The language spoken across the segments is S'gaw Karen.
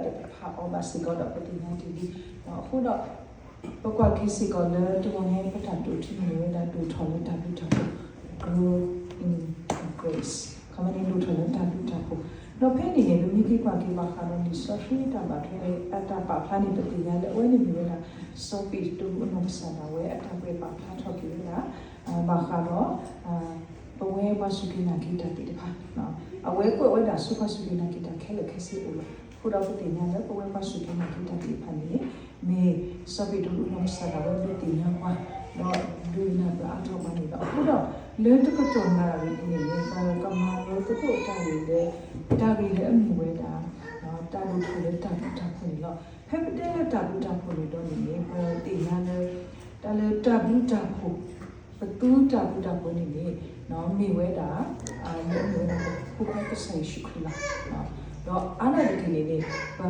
ဖးအီၤဘၣ်စ့ၢ်ကီးဒီးပသ့ၣ်ညါတ့ၢ်လံ. အဃိဒီး ပကွၢ်က့ၤစ့ၢ်ကီးလၢတဂီၤညါပတၢ်ဒိၣ်ထီၣ်န့ၣ်မ့ၢ်ဝဲဒၣ်ဒိၣ်ထီၣ်လၢတၢ်ဘျုးတၢ်ဖှိၣ် grow in grace ခီမ့ၢ်န့ၣ်ဒိၣ်ထီၣ်လၢတၢ်ဘျုးတၢ်ဖှိၣ်. ဒီးဖဲန့ၣ်န့ၣ် ပမ့ၢ်က့ၤကွၢ်က့ၤဘၣ်ဃးဒီးလံာ်စီဆှံတၢ်ဘၣ်ထွဲအတၢ်ပာ်ဖျါန့ၣ် ပသ့ၣ်ညါလၢအဝဲန့ၣ်မ့ၢ်ဝဲဒၣ် စီၤပ့းတရူးအနီၢ်ကစၢ်ဒၣ်ဝဲအတၢ်ကွဲးပာ်ဖျါထီၣ်က့ၤဝဲဒၣ် ဘၣ်ဃးဒီး ပဝဲပှၤစူၢ်က့ၤနာ်က့ၤတၢ်သ့ၣ်တဖၣ် အဝဲကွဲးဝဲဒၣ်ဆူပှၤစူၢ်က့ၤနာ်က့ၤတၢ်ခဲလၢာ်ခဲဆ့အအိၣ်လီၤ. အဃိဒီးပသ့ၣ်ညါလၢပဝဲပှၤစူၢ်က့ၤနာ်က့ၤတၢ်သ့ၣ်တဖၣ်န့ၣ် မ့ၢ်စီၤပ့းတရူးအနီၢ်ကစၢ်ဒၣ်ဝဲဒုးသ့ၣ်ညါပှၤ ဒီးဒုးနၢ်ပၢၢ်အါထီၣ်ပှၤန့ၣ်လီၤ. အဃိဒီး လၢတကတီၢ်နၣ်ရံၣ်အံၤန့ၣ်န့ၣ် ပကမၤလိသကိးတၢ်ဂ့ၢ်လၢ တၢ်ဂ့ၢ်လၢအမ့ၢ်ဝဲဒၣ် တၢ်ဒိၣ်ထီၣ်လၢတၢ်ဘျုးတၢ်ဖှိၣ်န့ၣ်လီၤ. ဖဲပတဲလၢတၢ်ဘျုးတၢ်ဖှိၣ်န့ၣ်ဒီးန့ၣ်န့ၣ် ပသ့ၣ်ညါလၢ တၢ်လၢတၢ်ဘျုးတၢ်ဖှိၣ် ပသူတၢ်ဘျုးတၢ်ဖှိၣ်န့ၣ်န့ၣ် မ့ၢ်ဝဲဒၣ် လၢအမ့ၢ်ဝဲဒၣ်ပဖိခွါကစၢ်ယ့ၣ်ၡူးခရံာ်လီၤ. ဒီးအါန့ၢ်တက့ၢ်န့ၣ်န့ၣ် ပ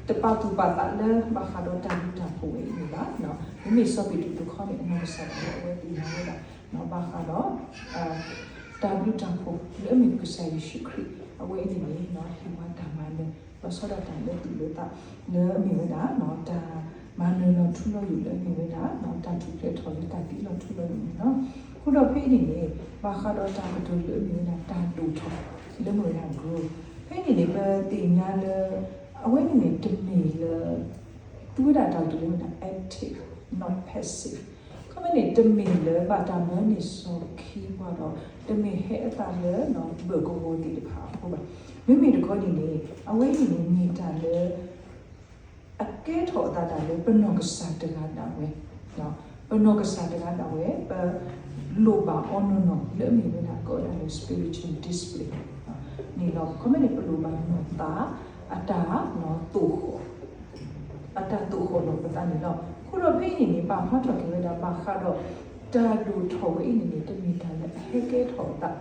တပာ်သူၣ်ပာ်သးလၢဘၣ်ဃးဒီးတၢ်ဘျုးတၢ်ဖှိၣ်ဝဲအံၤန့ၣ်ဘၣ်. မ့မ့ၢ်စီၤပ့းတရူးတခီန့ၣ် အနီၢ်ကစၢ်ဒၣ်ဝဲအဝဲသ့ၣ်ညါဝဲဒၣ် ဘၣ်ဃးဒီး တၢ်ဘျုးတၢ်ဖှိၣ်လၢအမ့ၢ်ကစၢ်ယ့ၣ်ၡူးခရံာ် အဝဲအံၤန့ၣ်န့ၣ် ဟ့ၣ်ပှၤတၢ်မၤနၢၤ လီၤဆီဒၣ်တၢ်လၢသူၣ်လၢသး လၢအမ့ၢ်ဝဲဒၣ် တၢ်မၤနၢၤလီၤထူလီၤယိာ်လၢအမ့ၢ်ဝဲဒၣ် တၢ်ထူၣ်ဖျဲးထီၣ်လၢတၢ်သံလီၤထူလီၤယိာ်န့ၣ်လီၤ. အဃိဒီးဖဲအံၤန့ၣ်န့ၣ် ဘၣ်ဃးဒီးတၢ်ကတိၤလၢအမ့ၢ်ဝဲဒၣ်တၢ်ဒိၣ်ထီၣ် လၢမ့ၢ်ဝဲဒၣ် grow ဖဲအံၤန့ၣ်န့ၣ် ပသ့ၣ်ညါလၢ အဝဲန့ၣ်န့ၣ် တမ့ၢ်လၢ သူဝဲဒၣ်တၢ်ကတိၤလၢမ့ၢ်ဒၣ် active not passive ခီမ့ၢ်န့ၣ် တမ့ၢ်လၢဘၣ်တၢ်မၢန့ၢ်စီၤခံပှၤဒီး တမ့ၢ်ဟဲအသးလၢ ဘၢၣ်ကဝီၤသ့ၣ်တဖၣ်အဃိဘၣ်. မ့မ့ၢ်တခီန့ၣ်န့ၣ် အဝဲအံၤန့ၣ်မ့ၢ်တၢ်လၢ အကဲထီၣ်အသးဒၣ်လၢပနီၢ်ကစၢ်တဂၤဒၣ်ဝဲ, ပနီၢ်ကစၢ်တဂၤဒၣ်ဝဲ ပလိၣ်ဘၣ်အီၤနီၢ်နီၢ်လၢအမ့ၢ်ဝဲဒၣ် ကိးဝဲဒၣ်လၢ spiritual discipline န့ၣ်လီၤ. ခီမ့ၢ်န့ၣ် ပလိၣ်ဘၣ်နီၢ်သး အတၢ်သိၣ်ဃီၣ် အတၢ်သိၣ်ဃီၣ်လီၤပသးန့ၣ်လီၤ. အဃိဒီးဖဲအံၤန့ၣ်န့ၣ် ပာ်ဖျါထီၣ်က့ၤဝဲဒၣ်ဘၣ်ဃးဒီး တၢ်ဒိၣ်ထီၣ်ဝဲအံၤန့ၣ်န့ၣ် တမ့ၢ်တၢ်လၢအဟဲကဲထီၣ်အသး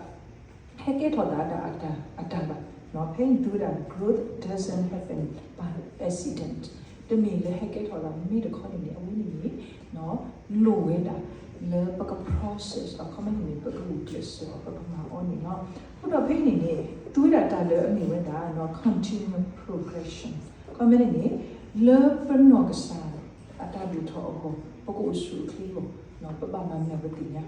ဟဲကဲထီၣ်သးဒၣ်အတၢ်ဘၣ်. ဖဲအံၤသူဝဲဒၣ် growth doesn't happen by accident တမ့ၢ်လၢဟဲကဲထီၣ်သးမ့ၢ်တခီန့ၣ်န့ၣ် အဝဲန့ၣ်န့ၣ် လိၣ်ဝဲဒၣ်လၢပက process အခီမ့ၢ်န့ၣ်န့ၣ် ပကဂုာ်ကျဲးစၢးအီၤ ပကမၤအီၤန့ၣ်လီၤ. အဃိဒီးဖဲအံၤန့ၣ်န့ၣ် သူဝဲဒၣ်တၢ်လၢအမ့ၢ်ဝဲဒၣ် continual progression အခီမ့ၢ်န့ၣ်န့ၣ် လၢပနီၢ်ကစၢ်အတၢ်ဒိၣ်ထီၣ်အဂီၢ် ပကအိၣ်ဆူၣ်အိၣ်ချ့အဂီၢ် ပဘၣ်မၤနၢၤပသ့ၣ်ညါ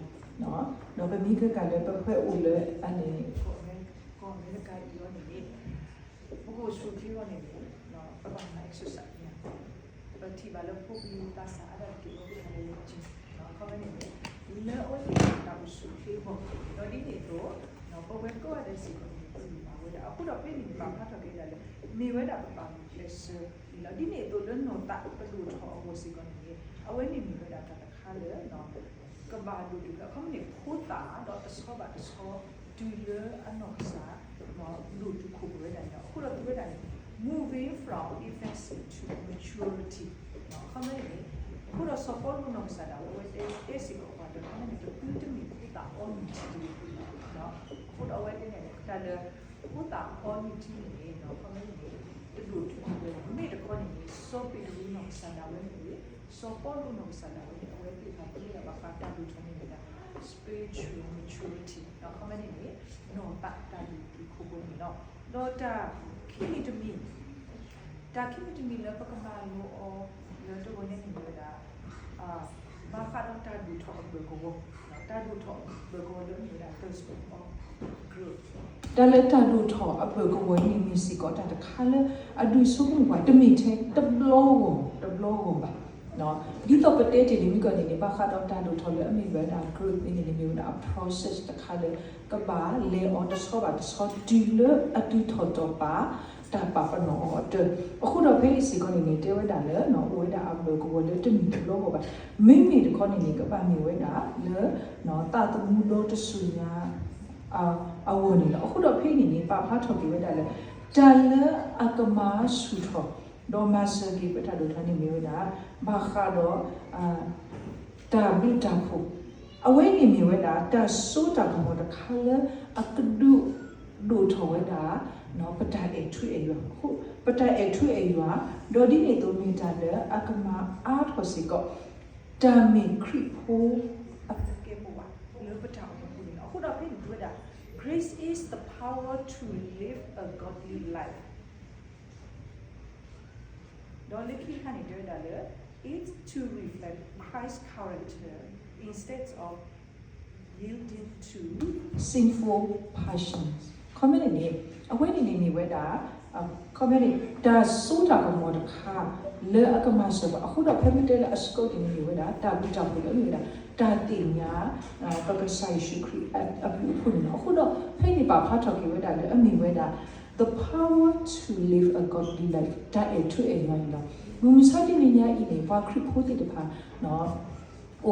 ဒီးပမ့ၢ်ကဲကးလၢပဖဲအိၣ်လၢအန့ၣ် ကီၢ်အမဲရကၤအံၤအီၤန့ၣ်န့ၣ် ပကအိၣ်ဆူၣ်အိၣ်ချ့အဂီၢ်န့ၣ်န့ၣ် ပဘၣ်မၤ exercise ညါ ပထံၣ်ဘၣ်လၢဖိပလံၤသးစၢ်အါဒၣ်တက့ၢ်လၢပတၢ်လဲၤလၢ gym အခီမ့ၢ်န့ၣ်န့ၣ် လၢအဝဲန့ၣ်တၢ်အိၣ်ဆူၣ်အိၣ်ချ့အဂီၢ် ဒီးဒ်န့ၣ်အသိး ပဝဲကိးဂၤဒဲးစ့ၢ်ကီးန့ၣ် ပလိၣ်ဘၣ်ဝဲဒၣ် အဃိဒီးဖဲန့ၣ်န့ၣ် ပာ်ဖျါထီၣ်က့ၤဒၣ်လၢ မ့ၢ်ဝဲဒၣ်ပပာ်မုၢ်ကျဲးစၢးန့ၣ်လီၤ. ဒ်န့ၣ်အသိးလၢနီၢ်သးပဒိၣ်ထီၣ်အဂီၢ်စ့ၢ်ကီးန့ၣ်န့ၣ် အဝဲန့ၣ်မ့ၢ်ဝဲဒၣ်တၢ်တခါလၢ ကဘၣ်ဒိၣ်တုာ်လၢ အခီမ့ၢ်န့ၣ် ဖိသၣ်ဒီးတဆီဘၣ်တဆီ တုၤလၢအနီၢ်ကစၢ် ဒိၣ်တုာ်ခိၣ်ပှဲၤဝဲဒၣ်န့ၣ်လီၤ. အဃိဒီးသူဝဲဒၣ်န့ၣ် moving from infancy to maturity အခီမ့ၢ်န့ၣ် အဃိဒီးစီၤပီလူးနီၢ်ကစၢ်ဒၣ်ဝဲ အဝဲတဲစ့ၢ်ကီးပှၤလၢ အခီမ့ၢ်န့ၣ် ပသုတမ့ၢ်ဖိသၣ်အီနုၢ်ထံတဂ့ၤန့ၣ်လီၤ. အဃိဒီးအဝဲတဲန့ၣ်န့ၣ် တၢ်လၢ ဖိသၣ်အီနုၢ်ထံန့ၣ်န့ၣ် အခီမ့ၢ်န့ၣ် တဒိၣ်တုာ်ခိၣ်ပှဲၤဘၣ်. မ့မ့ၢ်တခီန့ၣ်န့ၣ် စီၤပ့းတရူးနီၢ်ကစၢ်ဒၣ်ဝဲန့ၣ် စီၤပီလူးနီၢ်ကစၢ်ဒၣ်ဝဲန့ၣ် အဝဲသ့ၣ်တဖၣ်သ့ၣ်ညါဘၣ်ဃးတၢ်ဒိၣ်ထီၣ်န့ၣ်မ့ၢ်ဒၣ် spiritual maturity အခီမ့ၢ်န့ၣ်န့ၣ် နီၢ်သးတၢ်ဒိၣ်တုာ်ခိၣ်ပှဲၤန့ၣ်လီၤ. ဒီးတၢ်ခံမံၤတမံၤ တၢ်ခံမံၤတမံၤလၢပကမၤလိအီၤလၢတဂီၤညါန့ၣ်မ့ၢ်ဝဲဒၣ် ဘၣ်ဃးဒီးတၢ်ဒိၣ်ထီၣ်အဘၢၣ်ကဝီၤ, တၢ်ဒိၣ်ထီၣ်အဘၢၣ်ကဝီၤလၢအမ့ၢ်ဝဲဒၣ် growth တၢ်လၢတၢ်ဒိၣ်ထီၣ်အဘၢၣ်ကဝီၤန့ၣ် မ့ၢ်စ့ၢ်ကီးတၢ်တခါလၢအဒုးဆိကမိၣ်ပှၤ တမ့ၢ်ထဲတဘျီဂီၢ်တဘျီဂီၢ်ဘၣ်. ဒ်သိးပတဲတ့ၢ်လံမ့ၢ်ကီးန့ၣ်န့ၣ် ဘၣ်ဃးဒီးတၢ်ဒိၣ်ထီၣ်လၢအမ့ၢ်ဝဲဒၣ် growth န့ၣ်န့ၣ် မ့ၢ်ဝဲဒၣ်အ process တခါလၢ ကဘၣ်လဲၤအီၤတဆီဘၣ်တဆီ တုၤလၢအတုၤထီၣ်တီၤပာ် တၢ်ပာ်ပနီၣ်အီၤအတၢၢ်. အဃိဒီးဖဲအံၤစ့ၢ်ကီးန့ၣ်န့ၣ် တဲဝဲဒၣ်လၢ အိၣ်ဝဲဒၣ်အဘၢၣ်ကဝီၤလၢတမံၤတဘျီဂီၢ်ဘၣ်. မ့မ့ၢ်တခီန့ၣ်န့ၣ် ကဘၣ်မ့ၢ်ဝဲဒၣ်လၢ သးသမူဒီတစူၢ်ညါ အဂီၢ်န့ၣ်လီၤ. အဃိဒီးဖဲအံၤန့ၣ်န့ၣ် ပာ်ဖျါထီၣ်က့ၤဝဲဒၣ်လၢ တၢ်လၢအကမၤဆူၣ်ထီၣ် ဒီးမၤစၢၤက့ၤပတၢ်ဒိၣ်ထီၣ်န့ၣ်မ့ၢ်ဝဲဒၣ် ဘၣ်ဃးဒီး တၢ်ဘျုးတၢ်ဖှိၣ်, အဝဲန့ၣ်မ့ၢ်ဝဲဒၣ် တၢ်စိတၢ်ကမီၤတခါလၢအကဒုးဒိၣ်ထီၣ်ဝဲဒၣ် ပတၢ်အဲၣ်ထူအဲၣ်ယွၤ, ပတၢ်အဲၣ်ထူအဲၣ်ယွၤ, ဒီးဒ်န့ၣ်အသိးမ့ၢ်တၢ်လၢအကမၤအါထီၣ်စ့ၢ်ကီး တၢ်မ့ၢ်ခရံာ်ဖိအကဲဘၣ် လၢပတၢ်အိၣ်မူပူၤန့ၣ်လီၤ. အဃိဒီးဖဲန့ၣ်မ့ၢ်ဝဲဒၣ် grace is the power to live a godly life. ဒီးလၢခံတခါန့ၣ် တဲဝဲဒၣ်လၢ it's to reflect Christ's character instead of yielding to sinful passions. ခီမ့ၢ်န့ၣ်န့ၣ် အဝဲန့ၣ်န့ၣ်မ့ၢ်ဝဲဒၣ် ခီမ့ၢ်န့ၣ် တၢ်စိတၢ်ကမီၤတခါ လၢအကမၤစၢၤပှၤ အဃိဒီးဖဲမ့ၢ်တဲလၢအစကိးန့ၣ်မ့ၢ်ဝဲဒၣ် တၢ်ဘျုးတၢ်ဖှိၣ်လၢမ့ၢ်ဝဲဒၣ် တၢ်သ့ၣ်ညါ ပကစၢ်ယ့ၣ်ၡူးခရံာ်အဘျုးအဖှိၣ်န့ၣ်လီၤ. အဃိဒီးဖဲန့ၣ်ပာ်ဖျါထီၣ်က့ၤဝဲဒၣ်လၢအမ့ၢ်ဝဲဒၣ် the power to live a godly life တၢ်အဲၣ်ထူအဲၣ်ယွၤန့ၣ်လီၤ. မုၢ်မဆါတနံၤညါအံၤန့ၣ် ပှၤခရံာ်ဖိသ့ၣ်တဖၣ် အိၣ်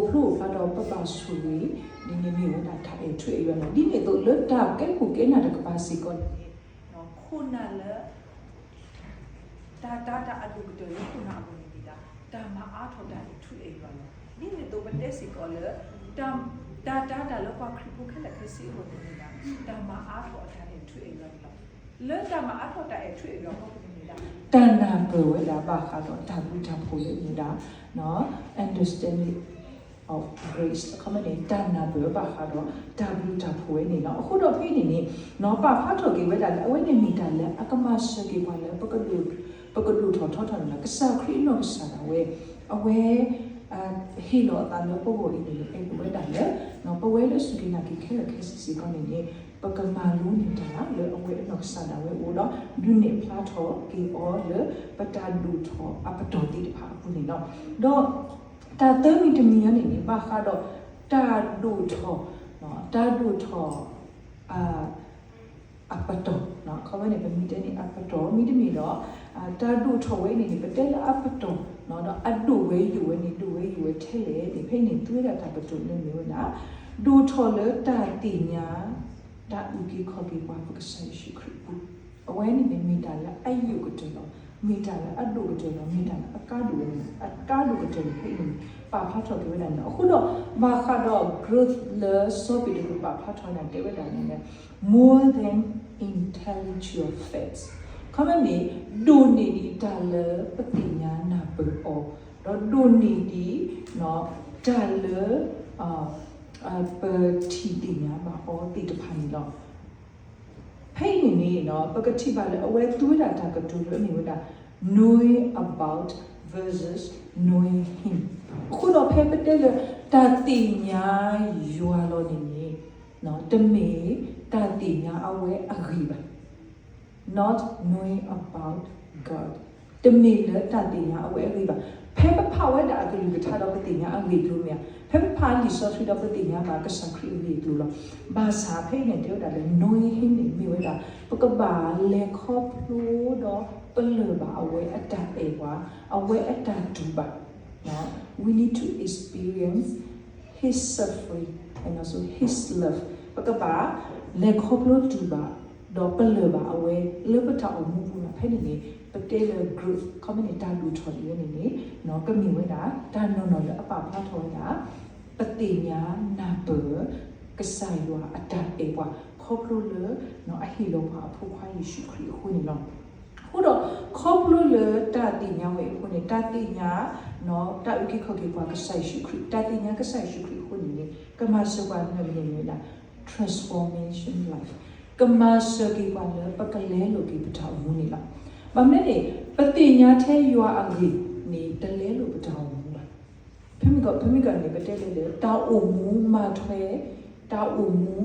ဖျိအိၣ်ဖျါဒီးပဘၣ်ဆိၣ်ဂ့ၤ ဒ်န့ၣ်မ့ၢ်ဝဲဒၣ်တၢ်အဲၣ်ထူအဲၣ်ယွၤန့ၣ်လီၤ. ဒ်န့ၣ်အသိးလၢတၢ်ကဲခိၣ်ကဲနၢ်တကပၤစ့ၢ်ကီးန့ၣ် ခိၣ်နၢ်လၢ တၢ်တာ်တၢ်အဒိၣ်ကတၢၢ်လၢခိၣ်နၢ်အဂီၢ်န့ၣ်မ့ၢ်ဒၣ် တၢ်မၤအါထီၣ်တၢ်အဲၣ်ထူအဲၣ်ယွၤလီၤ. ဒ်န့ၣ်အသိးပတဲစ့ၢ်ကီးလၢ တၢ် တၢ်တာ်တၢ်လၢပှၤခရံာ်ဖိခဲလၢာ်ခဲဆ့အဂီၢ်န့ၣ်မ့ၢ်ဒၣ် တၢ်မၤအါထီၣ်အတၢ်အဲၣ်ထူအဲၣ်ယွၤန့ၣ်လီၤ. လၢတၢ်မၤအါထီၣ်တၢ်အဲၣ်ထူအဲၣ်ယွၤအဂီၢ်န့ၣ်မ့ၢ်ဒၣ် တၢ်နၢ်ပၢၢ်ဝဲဒၣ်ဘၣ်ဃးဒီးတၢ်ဘျုးတၢ်ဖှိၣ်လၢမ့ၢ်ဒၣ် understanding of grace အခီပညီန့ၣ် တၢ်နၢ်ပၢၢ်ဘၣ်ဃးဒီးတၢ်ဘျုးတၢ်ဖှိၣ်ဝဲန့ၣ်လီၤ. အဃိဒီးဖဲန့ၣ်န့ၣ် ပာ်ဖျါထီၣ်က့ၤဝဲဒၣ်လၢ အဝဲန့ၣ်မ့ၢ်တၢ်လၢအကမၤစၢၤက့ၤပှၤလၢ ပကဒိၣ်ထီၣ်ထီထီၣ်န့ၣ်လီၤ. ကစၢ်ခရံာ်အနီၢ်ကစၢ်ဒၣ်ဝဲ အဝဲ ဟ့ၣ်လီၤအသးလၢပဂီၢ်အံၤန့ၣ် အဲၣ်ဝဲဒၣ်လၢ ပဝဲလၢအစူၢ်က့ၤနာ်က့ၤခဲလၢာ်ခဲဆ့စ့ၢ်ကီးန့ၣ်န့ၣ် ပကမၤလိန့ၢ်တၢ်လၢအဝဲအနီၢ်ကစၢ်ဒၣ်ဝဲအိၣ်ဒီး ဒုးနဲၣ်ဖျါထီၣ်က့ၤအီၤလၢ ပတၢ်ဒိၣ်ထီၣ်အပတီၢ်သ့ၣ်တဖၣ်အပူၤန့ၣ်လီၤ. ဒီး တၢ်သၢမံၤတမံၤအံၤန့ၣ်န့ၣ် ဘၣ်ဃးဒီး တၢ်ဒိၣ်ထီၣ် တၢ်ဒိၣ်ထီၣ် အပတီၢ် အခီပညီန့ၣ် ပမ့ၢ်တဲန့ၣ် အပတီၢ် မ့တမ့ၢ်ဒီး တၢ်ဒိၣ်ထီၣ်ဝဲအံၤန့ၣ်န့ၣ် ပတဲလၢအပတီၢ် ဒီးအဒိၣ်ဝဲယိာ်ဝဲန့ၣ် ဒိၣ်ဝဲယိာ်ဝဲထဲလဲၣ်န့ၣ် ဖဲန့ၣ်သူဝဲဒၣ်တၢ်ကတိၤလၢမ့ၢ်ဝဲဒၣ် ဒိၣ်ထီၣ်လၢတၢ်သ့ၣ်ညါ တၢ်အုၣ်က့ၤခီၣ်က့ၤပှၤပကစၢ်ယ့ၣ်ၡူးခရံာ်အပူၤ အဝဲန့ၣ်န့ၣ် မ့ၢ်တၢ်လၢအယိာ်ကတၢၢ်လီၤ. မ့ၢ်တၢ်လၢအဒိၣ်ကတၢၢ်လီၤ. မ့ၢ်တၢ်လၢအကါဒိၣ်ဝဲန့ၣ် အကါဒိၣ်ကတၢၢ်န့ၣ် ဖဲအံၤန့ၣ် ပာ်ဖျါထီၣ်က့ၤဝဲဒၣ်န့ၣ်လီၤ. အဃိဒီး ဘၣ်ဃးဒီး growth လၢစီၤပ့းတရူးပာ်ဖျါထီၣ်ဝဲဒၣ် တဲဝဲဒၣ်န့ၣ် more than intellectual facts ခီမ့ၢ်န့ၣ် ဒိၣ်န့ၢ်ဒံးတၢ်လၢပသ့ၣ်ညါနၢ်ပၢၢ်အီၤ ဒီးဒိၣ်န့ၢ်ဒံး တၢ်လၢ ပထံၣ်သ့ၣ်ညါဘၣ်အီၤသ့ၣ်တဖၣ်န့ၣ်လီၤ. ဖဲအံၤန့ၣ်န့ၣ် ပကထံၣ်ဘၣ်လၢအဝဲသူဝဲဒၣ်တၢ်ကတိၤလၢအမ့ၢ်ဝဲဒၣ် knowing about versus knowing him အဃိဒီးဖဲပတဲလၢ တၢ်သ့ၣ်ညါယွၤလီၤန့ၣ်န့ၣ် တမ့ၢ်တၢ်သ့ၣ်ညါအဝဲအဂ့ၢ်ဘၣ် not knowing about God တမ့ၢ်လၢတၢ်သ့ၣ်ညါအဝဲအဂ့ၢ်ဘၣ်. ဖဲပဖးဝဲဒၣ်အကလုၢ်ကထါဒီးပသ့ၣ်ညါအဂ့ၢ်အကျိၤမ့ၢ်ဧါ, ဖဲပဖးလံာ်စီဆှံဒီးပသ့ၣ်ညါဘၣ်ကစၢ်ခရံာ်အဂ့ၢ်အကျိၤလီၤ. ဘၣ်ဆၣ်ဖဲအံၤန့ၣ် တဲဝဲဒၣ်လၢ knowing him န့ၣ် မ့ၢ်ဝဲဒၣ် ပကဘၣ်လဲၤခီဖျိဒီးပလၢၢ်ဘၣ်အဝဲအတၢ်အဲၣ်ပှၤ, အဝဲအတၢ်တူၢ်ဘၣ် we need to experience his suffering and also his love ပကဘၣ်လဲၤခီဖျိတူၢ်ဘၣ် ဒီးပလၢၢ်ဘၣ်အဝဲလၢပတၢ်အိၣ်မူပူၤလီၤ. ဖဲန့ၣ်န့ၣ် ပတဲလၢ growth ခီမ့ၢ်န့ၣ် တၢ်ဒိၣ်ထီၣ်ဒ်ဝဲန့ၣ်န့ၣ် ကမ့ၢ်ဝဲဒၣ် တၢ်နီၢ်နီၢ်လၢအပာ်ဖျါထီၣ်ဝဲဒၣ် ပသ့ၣ်ညါနၢ်ပၢၢ် ကစၢ်ယွၤအတၢ်အဲၣ်ပှၤ ခီဖျိလၢ အဟ့ၣ်လီၤပှၤအဖိခွါယ့ၣ်ၡူးခရံာ်အဃိန့ၣ်လီၤ. အဃိဒီး ခီဖျိလၢတၢ်သ့ၣ်ညါဝဲအဃိန့ၣ် တၢ်သ့ၣ်ညါ တၢ်အုၣ်က့ၤခီၣ်က့ၤပှၤကစၢ်ယ့ၣ်ၡူးခရံာ် တၢ်သ့ၣ်ညါကစၢ်ယ့ၣ်ၡူးခရံာ်အဃိန့ၣ်န့ၣ် ကမၤစၢၤပှၤမ့ၢ်မ့ၢ်ဝဲဒၣ် transformation life ကမၤစၢၤက့ၤပှၤလၢပကလဲလိာ်က့ၤပတၢ်အိၣ်မူန့ၣ်လီၤ. ဘၣ်မနုၤန့ၣ် ပသ့ၣ်ညါထဲယွၤအဂ့ၢ်န့ၣ် တလဲလိာ်ပတၢ်အိၣ်မူဘၣ်. ဖဲမ့ၢ်ကီး ဖဲမ့ၢ်ကီးန့ၣ် ပတဲလၢလၢ တၢ်အိၣ်မူမၤထွဲ တၢ်အိၣ်မူ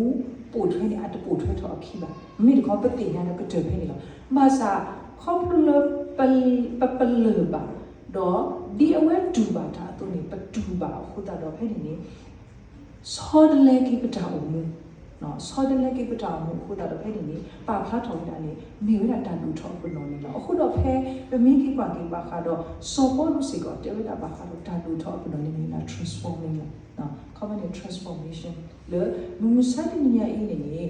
ပိာ်ထွဲန့ၣ် အတပိာ်ထွဲထီၣ်အခံဘၣ်. မ့မ့ၢ်တခီ ပသ့ၣ်ညါဒီးကတၢၢ်ဖဲန့ၣ်လီၤ. ဘၣ်ဆၣ် ခီဖျိလၢ ပ ပပလၢၢ်ဘၣ်, ဒီးဒ်အဝဲတူၢ်ဘၣ်တၢ်အသိးန့ၣ် ပတူၢ်ဘၣ်အဃိသတးဒီးဖဲန့ၣ်န့ၣ် ဆီတလဲက့ၤပတၢ်အိၣ်မူ, ဆီတလဲက့ၤပတၢ်အိၣ်မူအဃိသတးဒီးဖဲန့ၣ်န့ၣ် ပာ်ဖျါထီၣ်ဝဲဒၣ်န့ၣ် မ့ၢ်ဝဲဒၣ်တၢ်ဒိၣ်ထီၣ်အပနီၣ်န့ၣ်လီၤ. အဃိဒီးဖဲ ပမ့ၢ်က့ၤကွၢ်က့ၤဘၣ်ဃးဒီး စီၤပီလူးစ့ၢ်ကီးတဲဝဲဒၣ်ဘၣ်ဃးဒီးတၢ်ဒိၣ်ထီၣ်အပနီၣ်န့ၣ်မ့ၢ်ဒၣ် transforming လီၤ. ခီမ့ၢ်န့ၣ် transformation လၢ မုၢ်မဆါတနံၤညါအံၤန့ၣ်န့ၣ်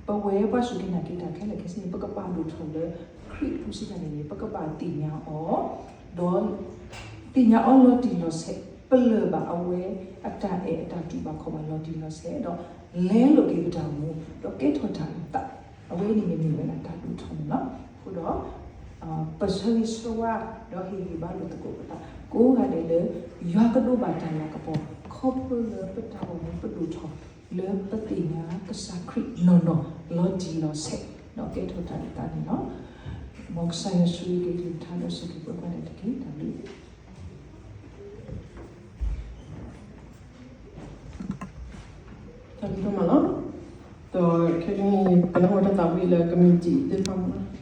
ပဝဲပှၤစူၢ်က့ၤနာ်က့ၤတၢ်ခဲလၢာ်ခဲဆ့န့ၣ် ပကဘၣ်ဒိၣ်ထီၣ်လၢ ခရံာ်အပူၤစ့ၢ်ကီးန့ၣ်န့ၣ် ပကဘၣ်သ့ၣ်ညါအီၤ, ဒီး သ့ၣ်ညါအီၤလီၤတံၢ်လီၤဆဲး, ပလၢၢ်ဘၣ်အဝဲအတၢ်အဲၣ်အတၢ်တူၢ်ဘၣ်ခီၣ်ဘၣ်လီၤတံၢ်လီၤဆဲး, ဒီးလဲလိာ်က့ၤပတၢ်အိၣ်မူ, ဒီးကဲထီၣ်တၢ်အသး, အဝဲန့ၣ်မ့ၢ်မ့ၢ်ဝဲဒၣ်တၢ်ဒိၣ်ထီၣ်န့ၣ်လီၤ. အဃိဒီး ပဆၢဂ့ၤဆၢဝါ ဒီးဟ့ၣ်ဂံၢ်ဘါလိာ်သကိးပသး ကိးဂၤဒဲးလၢ ယွၤကဒိးဘၣ်တၢ်လၤကပီၤ ခီဖျိလၢပတၢ်အိၣ်မူပဒိၣ်ထီၣ် လၢပသ့ၣ်ညါကစၢ်ခရံာ်နီၢ်နီၢ် လီၤတံၢ်လီၤဆဲး ဒီးကဲထီၣ်တၢ်အသးန့ၣ်လီၤ. မ်ကစၢ်ယွၤဆိၣ်ဂ့ၤက့ၤကလုၢ်ကထါဒီးဆိၣ်ဂ့ၤပှၤကိးဂၤဒဲးတက့ၢ်. တၢ်ဘျုး တၢ်ဘျုးဒိၣ်မးလီၤ. ဒီးခဲကနံၣ်အံၤ ပနၢ်ဟူတၢ်သးဝံၣ်လၢ committee သ့ၣ်တဖၣ်မးလီၤ.